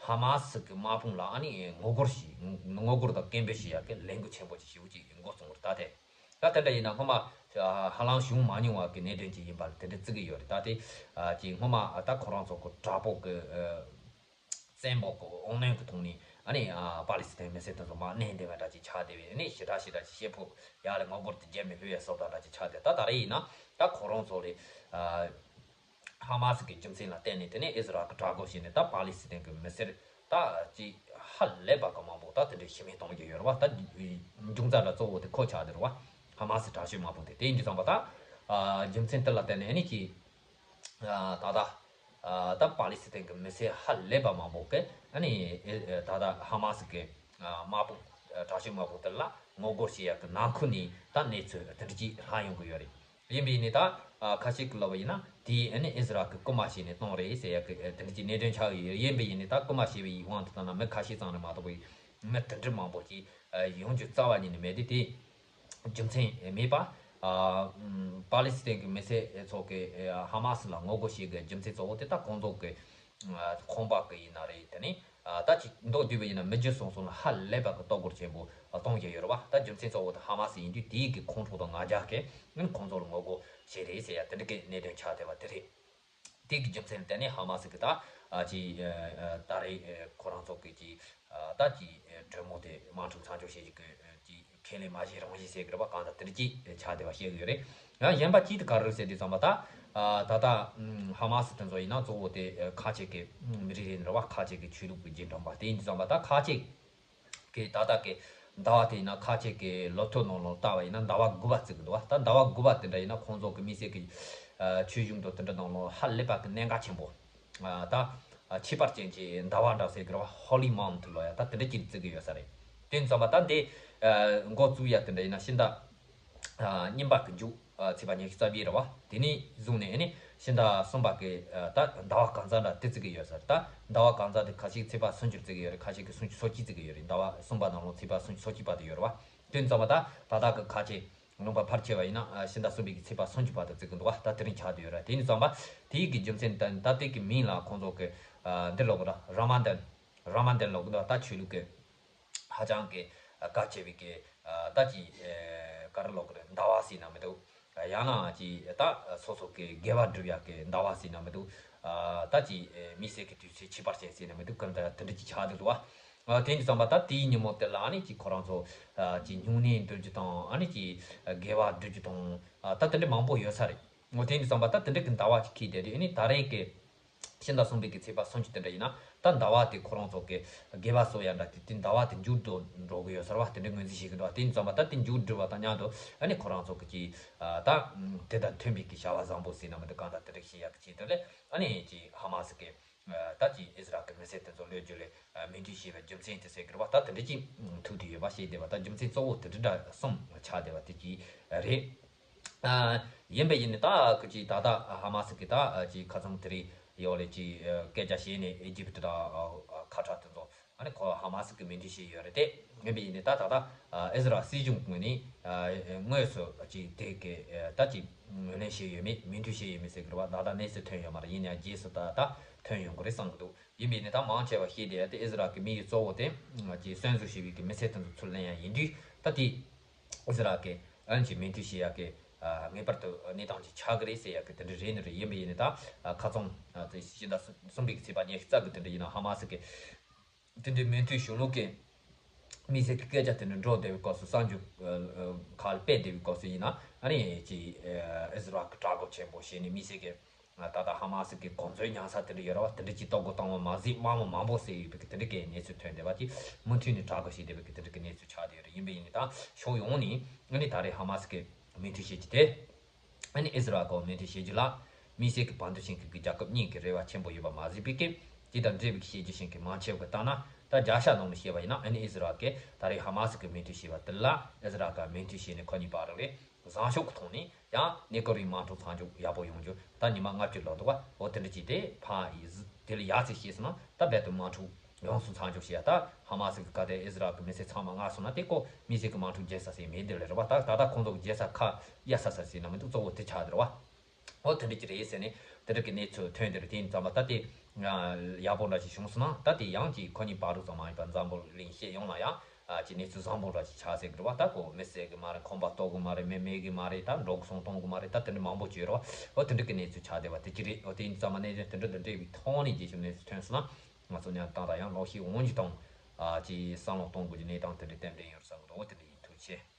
ཧ་མ་སི་གི་དམག་དཔུང་ལ་ཨ་ནི་ངོ་རྒོལ་ཞིག་ངོ་རྒོལ་དང་སྐད་འབོད་ཞིག་ཡག་གི་ལས་འགུལ་ཆེན་པོ་ཅིག་ཞེ་པོ་ཅིག་འགོ་བཙུགས་པ་རེད། ད་དེ་ད་དེ་འདྲ་ཡིན་ན་སྔོན་མ་ཧ་ལམ་བྱུང་མ་མྱོང་བ་གི་གནད་དོན་ཅིག་ཡིན་པ་ལ་དེ་འདྲ་བརྩི་གི་ཡོད་རེད། ད་དེ་ཅིག་སྔོན་མ་ད་ཁོ་རང་ཚོ་གི་དྲག་པོ་གི་བཙན་པོ་གི་དབང་གནོན་གི་ཐོག་ནས་ཨ་ནི་པ་ལི་སི་ཐན་མི་སེར་དེ་ཚོ་མར་མནན་བསྡད་པ་འདྲ་ཅིག་ཆགས་བསྡད་པའི་ཨ་ནི་ཞེ་དྲག་ཞེ་དྲག་ཅིག་བྱེད་ཕོད་ཡག་ལ་ངོ་རྒོལ་དེ་རྒྱབ་ནས་ལྷོད་ཡ་བཟོ་ལྟ་འདྲ་ཅིག་ཆགས་བསྡད། ད་ད་རེས་ཡིན་ན་ད་ཁོ་རང་ཚོ་ལ་ཧ་མ་སི་གི་རྒྱུ་མཚན་ལ་བརྟེན་ནས་དེ་ནས་ཨི་ཟི་རལ་གི་དྲག་རྒོལ་བྱས་ནས་ད་པ་ལི་སི་ཐན་གི་མི་སེར་ད་ཅིག་ཧ་ལས་པ་གི་མང་པོ་ད་དེ་འདྲའི་ཤི་རྨས་གཏོང་གི་ཡོད་རེད་བ། ད་འབྱུང་རྩ་འདྲ་གཙོ་བོ་དེ་ཁོ་ཆགས་བསྡད་རེད་བ། ཧ་མ་སི་དྲག་ཤོས་དམག་དཔུང་དེ་དེ་ཡིན་དུས་ཙམ་པ་ད་རྒྱུ་མཚན་དེ་ལ་བརྟེན་ནས་ཨ་ནི་ཅིག་ད་ད་ད་པ་ལི་སི་ཐན་གི་མི་སེར་ཧ་ལས་པ་མང་པོ་གི་ཨ་ནི་ད་ད་ཧ་མ་སི་གི་དམག་དཔུང་དྲག་ཤོས་དམག་དཔུང་དེ་ལ་ངོ་རྒོལ་བྱེད་ཡག་གི་ནང་ཁུལ་ནས་ད་གནས་ཚུལ་དེ་འདྲ་ཅིག་ལྷག་ཡོང་གི་ཡོད་རེད། ཡིན་པའི་ནི་ད་ཁ་ཤས་ཀྱིས་ལབ་པ་ཡིན་ན་དེ་ཨ་ནི་ཨི་ཟི་རལ་གི་རྐུ་མ་བྱས་ནས་བཏང་རེད་ཟེར་ཡག་གི་དེ་འདྲ་ཅིག་གནད་དོན་ཆགས་ཡོད། ཡིན་པའི་ཡིན་ནི་ད་རྐུ་མ་བྱས་པའི་དབང་དུ་བཏང་ན་མི་ཁ་ཤས་ཙམ་རེད་མ་གཏོགས་པའི་མི་དེ་འདྲ་མང་པོ་ཅིག་ཡོང་རྒྱུ་རྩ་བ་ཉིད་ནས་མེད་དེ། དེ་རྒྱུ་མཚན་མེད་པ། ཨ་ཨམ་པ་ལི་སི་ཐན་གྱི་མི་སེར་ཚོ་གིས་ཨ་ཧ་མ་སི་ལ་ངོ་རྒོལ་བྱེད་དགོས་རྒྱུ་མཚན་གཙོ་བོ་དེ་ད་ཁོང་ཚོ་གི་ཨ་ཁང་པ་གི་ཡིན་ན་རེད། དེ་ནས་ ད་ཅིག་མདོར་བསྡུས་པ་ཡིན་ན་མི་རྒྱུ་སོང་སོང་ལ་ཧ་ལས་པ་གི་ལྟ་སྐོར་ཆེན་པོ་གཏོང་གི་ཡོད་རེད་བ། ད་རྒྱུ་མཚན་གཙོ་བོ་དེ་ཧ་མ་སི་ཡིན་དུས་དེའི་གི་ཁོང་ཁྲོ་དང་ང་རྒྱལ་གི་ཁོང་ཚོ་ལ་ངོ་རྒོལ་བྱེད་རེད་ཟེར་ཡ་དེ་འདྲ་གི་གནད་དོན་ཆགས་བསྡད་པ་དེ་རེད། དེ་གི་རྒྱུ་མཚན་ལ་བརྟེན་ནས་ཧ་མ་སི་གི་ད་ཨ་ཅི་ད་རེས་ཁོ་རང་ཚོ་གི་ཅི་ད་ཅི་གྲོས་མོལ་དེ་དམག་འཁྲུག་མཚམས་འཇོག་བྱེད་ཀྱི་ཅི་ཁས་ལེན་མ་བྱེད་རང་བཞིན་ཟེར་གི་རེད་བ། གང་ལྟར་དེ་འདྲ་ཅིག་ཆགས་བསྡད་པ་ཤེས་གི་ཡོད་རེད། ཡང་གཞན་པ་ཅིག་དེ་ག་རེ་ཟེར་དུས་ཙམ་པ་ད་ད་ལྟ་ཧ་མ་སི་དེ་ཚོ་ཡིན་ན་གཙོ་བོ་དེ་ཁ་ཆེ་གི་མི་རིགས་རེད་རེད་བ། ཁ་ཆེ་གི་ཆོས་ལུགས་གི་རྗེས་འབྲང་པ་དེ་ཡིན་དུས་ཙམ་པ་ད་ཁ་ཆེ་གི་ད་ལྟ་གི་ཟླ་བ་དེ་ཡིན་ན་ཁ་ཆེ་གི་ལོ་ཐོ་ནང་ལོགས་ལྟ་བ་ཡིན་ན་ཟླ་བ་དགུ་པ་བརྩི་གི་འདུག་བ། ད་ཟླ་བ་དགུ་པ་དེ་འདྲ་ཡིན་ན་ཁོང་ཚོ་གི་མི་སེར་གི་ཆོས་གཞུང་དང་དེ་འདྲ་ནང་ལོགས་ཧ་ལས་པ་གི་གནད་འགག་ཆེན་པོ་ད་ཁྱད་པར་ཅན་གྱི་ཟླ་བ་འདྲ་ཟེར་གི་རེད་བ། Holy Month ལོ་ཡ་ད་དེ་འདྲ་ཅིག་བརྩི་གི་ཡོད་ས་རེད། དེ་ཡིན་ཙམ་པ་ད་འདི་འགོ་བཙུགས་ཡ་དེ་འདྲ་ཡིན་ན་ཕྱི་ཟླ་ཨ་གཉིས་པ་གི་མཇུག་ཨ་ཚེས་པ་ཉི་ཤུ་རྩ་བཞི་རེད་བ། དེ་ནས་བཟུང་ནས་ཨ་ནི་ཕྱི་ཟླ་གསུམ་པ་གི་ཨ་ད་ཟླ་བ་གང་ཟག་འདྲ་དེ་བརྩི་གི་ཡོད་ས་རེད། ད་ཟླ་བ་གང་ཟག་དེ་ཁ་ཤས་ཚེས་པ་སུམ་ཅུ་བརྩི་གི་ཡོད་རེད། ཁ་ཤས་ཀྱིས་སུམ་ཅུ་སོ་གཅིག་བརྩི་གི་ཡོད་རེད། ཟླ་བ་གསུམ་པ་ནང་ལོགས་ཚེས་པ་སུམ་ཅུ་སོ་གཅིག་པ་དེ་ཡོད་རེད་བ། དེ་ཡིན་ཙམ་པ་ད་ད་ལྟ་གི་ཁ་ཆེ་ལུང་པ་ཕལ་ཆེ་བ་ཡིན་ན་ཨ་ཕྱི་ཟླ་གསུམ་པའི་གི་ཚེས་པ་སུམ་ཅུ་པ་དེ་བརྩི་གི་འདུག་བ། ད་དེ་རིང་ཆགས་བསྡད་ཡོད་རེད། དེ་ཡིན་ཙམ་པ་དེའི་གི་རྒྱུ་མཚན་ད་ད་ལྟའི་གི་མིང་ལ་ཁོང་ཚོ་གི་ཨ་འདི་ལབ་གི་ར་ར་མ་དན་ར་མ་དན་ལབ་གི་འདུག་ད་ཆོས་ལུགས་གི་ཧ་ཅང་གི་གལ་ཆེ་བའི་གི་ད་ཅི་ག་རེ་ལབ་གི་རེད། ཟླ་བ་ཟེར་ན་མི་འདུག་ཡང་ན་ཅི་ད་སོ་སོ་གི་དགེ་བ་སྒྲུབ་ཡག་གི་ཟླ་བ་ཟེར་ན་མི་འདུག་ད་ཅི་མི་ཚེ་གི་དུས་ཚོད་ཁྱད་པར་ཅན་ཟེར་ན་མི་འདུག་གང་ལྟར་དེ་འདྲ་ཅིག་ཆགས་འདུག་བ། དེ་ཡིན་དུས་ཙམ་པ་ད་དེའི་ཉིན་མོ་དེ་ལ་ནི་ཅི་ཁོ་རང་ཚོ་ཅི་སྨྱུང་གནས་འདོན་རྒྱུ་དང་ཨ་ནི་ཅི་དགེ་བ་སྒྲུབ་རྒྱུ་དང་ད་དེ་འདྲ་མང་པོ་ཡོད་ས་རེད། འོ་དེ་ཡིན་དུས་ཙམ་པ་ད་དེ་འདྲ་གི་ཟླ་བ་ཅིག་འཁེལ་བསྡད་དུས་ཨ་ནི་ད་རེས་ཀྱི་ཕྱི་ཟླ་གསུམ་པའི་གི་ཚེས་པ་སུམ་ཅུ་དེ་འདྲ་ཡིན་ན་ད་ཟླ་བ་དེ་ཁོ་རང་ཚོ་གི་དགེ་བ་གསོག་ཡ་འདྲ་དེ་དེ་ཟླ་བ་དེ་མཇུག་བསྡུ་འགྲོ་གི་ཡོད་ས་རེད་བ། དེ་འདྲ་ངོས་འཛིན་བྱེད་ཀྱི་འདུག་བ། དེ་ཡིན་དུས་ཙམ་པ་ད་དེ་མཇུག་བསྡུ་བ་དང་མཉམ་དུ་ཨ་ནི་ཁོ་རང་ཚོ་གི་ཅི་ད་དེ་དང་མཐུན་པའི་གི་བྱ་བ་བཟང་པོ་ཟེར་ན་མི་འདུག་གང་ལྟར་དེ་འདྲ་བྱེད་ཡག་གི་ཆེད་དུ་ལས་ཨ་ནི་ཅི་ཧ་མ་སི་གི་ད་ཅི་ཨིས་ར་གི་མི་སེར་དེ་ཚོ་གློད་རྒྱུ་ལས་མེ་མདུན་བྱས་པའི་རྒྱུ་མཚན་དེ་ཟེར་གི་རེད་བ། ད་དེ་འདྲ་ཅིག་ཐུག་དུས་ཡོད་པ་ཤེས་བསྡད་པ། ད་རྒྱུ་མཚན་གཙོ་བོ་དེ་འདྲ་འདྲ་གསུམ་ཆགས་བསྡད་པ་དེ་ཅི་རེད། ཨ་ཡིན་པ་ཡིན་ནི་ད་ཁོ་ཅིག་ད་ལྟ་ཧ་མ་སི་གི་ད་ཅིག་ཁ་ཚང་དེ་རིང་ཡོད་ལེ་ཅིག་སྐད་ཆ་བཤད་ནས་ཨེ་ཇིབ་ཏི་ད་ཁ་བྲལ་དེ་ཚོ་ཨ་ནི་ཁོ་ཧ་མ་སི་གི་མེ་མདུན་བྱས་ཡོད་རེད་དེ། ཡིན་པ་ཡིན་ནི་ད་ད་ལྟ་ཨིས་ར་སྲིད་གཞུང་ངོས་ནས་དངོས་སུ་ཅིག་དེ་གི་ད་ཅིག་ངོས་ལེན་བྱས་ཡོད་མེད་མེ་མདུན་བྱས་ཡོད་མེད་ཟེར་གི་རེད་བ། ད་ལྟ་གནས་ཚུལ་ཐོན་ཡོད་མ་རེད། ཡིན་ཡང་རྗེས་སུ་ད་ད་ཐོན་ཡོང་གི་རེད་བསམ་གི་འདུག་ཡིན་པ་ཡིན་ནི་ད་མང་ཆེ་བ་ཤེས་བསྡད་ཡ་དེ་ཨིས་ར་གི་དམིགས་ཡུལ་གཙོ་བོ་དེ་ཅིག་གསོན་བཟོ་བྱས་པའི་གི་མི་ཚེ་དེ་ཚོ་ཚུར་ལེན་ཡ་ཡིན་དུས་ད་དེ། ཨིས་ར་གི་ཨན་གྱི་མེ་མདུན་བྱེད་ཡག་གི་ངེས་པར་དུ་གནས་སྟངས་ཅིག་ཆགས་ཀྱི་རེད་ཟེར་ཡག་གི་དེ་འདྲ་རེད་ནི་རེད། ཡིན་པ་ཡིན་ནི་ད་ཁ་ཚང་ཕྱི་ཟླ་གསུམ་པའི་ཚེས་པ་ཉི་ཤུ་རྩ་དགུ་དེ་འདྲ་ཡིན་ན་ཧ་མ་སི་གི་དེ་འདྲའི་མེ་མདུན་གཞུང་ལུགས་ཀྱི་དམིགས་བསལ་གྱི་སྐད་ཆ་དེ་འདྲ་འགྲོ་བསྡད་པའི་སྐབས་སུ་གསར་འགྱུར་ཁག་ལ་སྤེལ་བསྡད་པའི་སྐབས་སུ་ཡིན་ན་ཨ་ནི་ཅི་ཨིས་ར་གི་དྲག་རྒོལ་ཆེན་པོ་བྱས་ནས་དམིགས་བསལ་གྱི་ད་ལྟ་ཧ་མ་སི་གི་གོ་མཛོད་ཉར་ས་དེ་འདྲ་ཡོད་རེད་བ། དེ་འདྲ་ཅིག་གཏོར་རྒོལ་བཏང་བ་མ་ཟད་དམག་མི་མང་པོ་བསད་ཡོད་པའི་གི་དེ་འདྲ་གི་གནས་ཚུལ་ཐོན་བསྡད་པ་ཅིག་མུ་མཐུད་ནས་དྲག་རྒོལ་བྱས་བསྡད་པའི་གི་དེ་འདྲ་གི་གནས་ཚུལ་ཆགས་བསྡད་ཡོད་རེད། ཡིན་པ་ཡིན་ནི་ད་ཕྱོགས་ཡོངས་ནས་ཨ་ནི་ད་རེས་ཧ་མ་སི་གི་མེ་མདུན་བྱེད་རྒྱུ་དེ་ཨ་ནི་ཨིས་ར་གི་མེ་མདུན་བྱེད་རྒྱུ་ལ་དམིགས་བསལ་གྱི་བར་འདུམ་བྱེད་མཁན་གྱི་རྒྱལ་ཁབ་གཉིས་ཀྱི་རེ་བ་ཆེན་པོ་ཡོད་པ་མ་ཟད་པའི་གི་དེ་དང་འབྲེལ་བའི་བཤད་རྒྱུ་བྱེད་མཁན་མང་ཆེ་བ་གིས་བལྟས་ན་ད་རྒྱལ་ཤ་ནང་ནས་བཤད་པ་ཡིན་ན་ཨ་ནི་ཨིས་ར་གི་ད་རེས་ཧ་མ་སི་གི་མེ་མདུན་བྱེད་པ་དེ་ལ་ཨིས་ར་གི་མེ་མདུན་བྱས་ནས་ཁོ་གཉིས་བར་ལ་བཟང་ཕྱོགས་ཀྱི་ཐོག་ནས་ཡང་གནས་སྐབས་རིང་དམག་འཁྲུག་མཚམས་འཇོག་ཡག་པོ་ཡོང་རྒྱུ་ད་ཉི་མ་ལྔ་བཅུ་ལོ་འདུག་བ། འོ་དེ་འདྲ་ཅིག་དེ་ཕ་ཡི་ཟི་དེ་ལ་ཡག་ཚིག་བཤད་སོང་ན་ད་རྦད་དེ་དམག་འཁྲུག་ཡོངས་སུ་མཚམས་འཇོག་བྱེད་ཡ་ད་ཧ་མ་སི་གི་ག་དེ་ཨིས་ར་གི་མི་སེར་ཚང་མ་མངགས་སོང་ན་དེ་ཀོ་མི་སེར་གི་དམག་འཁྲུག་རྒྱལ་ས་ཟེར་མེད་འདི་ལས་རེད་བ། ད་ད་ལྟ་ཁོང་ཚོ་གི་རྒྱལ་ས་ཁ་གཡར་ས་ས་ཟེར་ན་མི་འདུག་གཙོ་བོ་དེ་ཆགས་འདི་རེད་བ། འོ་དེ་འདྲ་ཅིག་རེད་ཟེར་ནས་དེ་འདྲ་གི་གནས་ཚུལ་ཐོན་འདི་རེད། དེ་ཡིན་ཙམ་པ་ད་དེ་ཡག་པོ་འདྲ་ཅིག་བྱུང་སོང་ན་ད་དེ་ཡང་ཅིག་ཁོ་གཉིས་བར་དུ་ཙམ་མ་ཡིན་པ་འཛམ་བུ་གླིང་སྤྱི་ཡོངས་ལ་ཡང་ཅིག་གནས་ཚུལ་བཟང་པོ་འདྲ་ཅིག་ཆགས་ཟེར་གི་རེད་བ། ད་ཀོ་མི་བསད་གི་མ་རེད། ཁང་པ་གཏོར་གི་མ་རེད། མི་རྨས་གི་མ་རེད། ད་འགྲོ་གི་སོང་གཏོང་གི་མ་རེད། ད་དེ་འདྲ་མང་པོ་ཅིག་ཡོད་རེད་བ། འོ་དེ་འདྲ་གི་གནས་ཚུལ་ཆགས་བསྡད་པ་དེ་ཅི་རེད། འོ་དེ་ཡིན་ཙམ་པ་གནས་ཚུལ་དེ་འདྲ་དེ་འདྲ་བའི་ཐོག་ནས་རྒྱས་ཤོག་གནས་ཚུལ་ཐོན་སོང་ན་ང་ཚོ་ཉར་སྟངས་དང་ཡང་ལོག་ཤེས་འོང་གི་དང་ཅིག་བསམ་བློ་གཏོང་དགོས་ཀྱི་གནས་སྟངས་དེ་འདྲ་ཏན་ཏན་ཡོད་རེད་བསམ་གི་འདུག་འོ་དེ་འདྲ་ཡིན། ཐུགས་རྗེ་ཆེ།